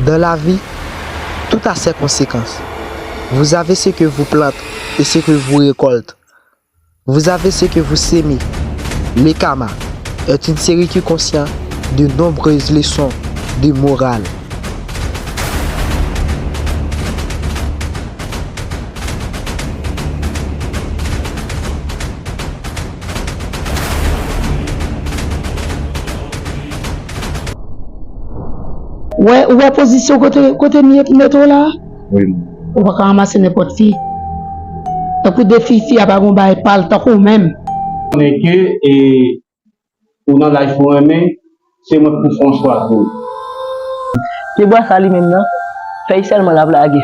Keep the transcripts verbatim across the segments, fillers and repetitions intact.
Dans la vie, tout a ses conséquences. Vous avez ce que vous plantez et ce que vous récoltez. Vous avez ce que vous semez. Le karma est une série qui contient de nombreuses leçons de morale. Ou wè, ou wè pozisyon kote, kote m ye pou mete w la? Wi. Ou pa ka ranmase nenpòt fi. Tankou de fi, fi a pa gon bagay pa l, tankou w menm. Konnen ke, e, ou nan laj pou renmen, se mwen k pou fè yon chwa pou ou. Pyebwa sa li menm nan, fèy sèlman l ap lage.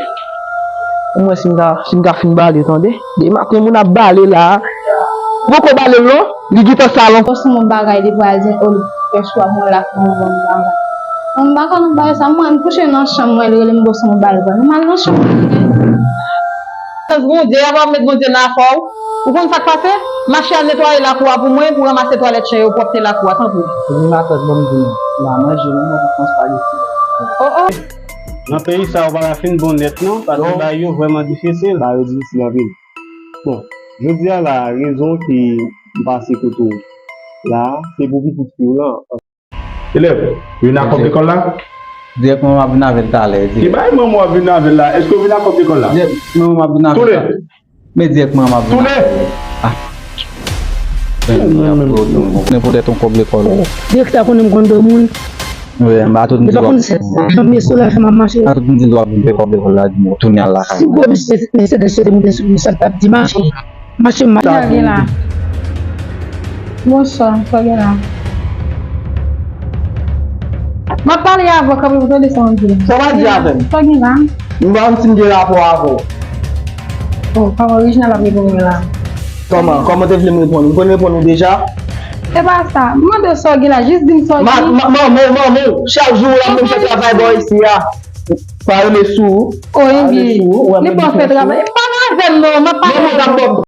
Ou mwen si m ka, si m ka fin bale, tande. Depi maten moun ap bale la, poko bale l non, li gentan salon. Fòs yon bagay li pral di, o, li fè chwa mwen la pou yon bon bagay. Mwen m pa konn bagay sa, mwen m kouche nan chanm mwen, li rele m bòs mwen bale pran. M al nan chanm mwen. Sans Bondye, y ap met Bondye nan afè w. Ou konn sa k pase? Mache al netwaye lakou a pou mwen, pou ranmase twalèt chen yo, pwòpte lakou a, tanpri. Epi matant, ban m di nou, la manje, non, mwen pa konn spageti. Oh, oh. Nan peyi sa, ou pa ka fin bon nèt, non, paske bagay yo vrèman difisil. Bagay yo difisil anpil. Bon, jodi a la, rezon ki m pase kote w la, se pou pitit fi w lan. Elèv, ou vin ak kòb lekòl la? Dirèkteman, m ap vin avè l talè. Ki bay manman w ap vin avè l la? Èske w vin ak kòb lekòl la? Dirèkteman, m ap vin avè l talè. Men dirèkteman, m ap vin avè l. Ah. Nenpòt lè, yon kòb lekòl. Direktè a konnen m konn granmoun. Wi, m pa tout m di w ap. Janm ye sou la fè m ap mache. M pa tout m di l w ap vin fè kòb lekòl la, di m tounen al lakay. Si gwo bis Mercedes yo te moute sou nou, sa t ap di mache. Mache m ap. Sa gen la. Bonswa, sa gen la. M ap pale avè w kanmenm, ou tande sa m di la. Sa w ap di avè m? Sa gen la. M pa konn si m gen rapò avè w. Oh, kòman Reginald ap reponn mwen la? Kòman? Kòman te vle m reponn ou? M konn reponn ou deja? E pa sa. M mande w sa w gen la, jis di m sa w gen. Ma, ma, manman w, manman w, chak jou w la, menm jan travay bò isi a. Pa rele sou ou. Oh, pa rele sou ou, ou wè mwen di fè travay. M pa nan avè l non, m ap pale. Manman w t ap ba w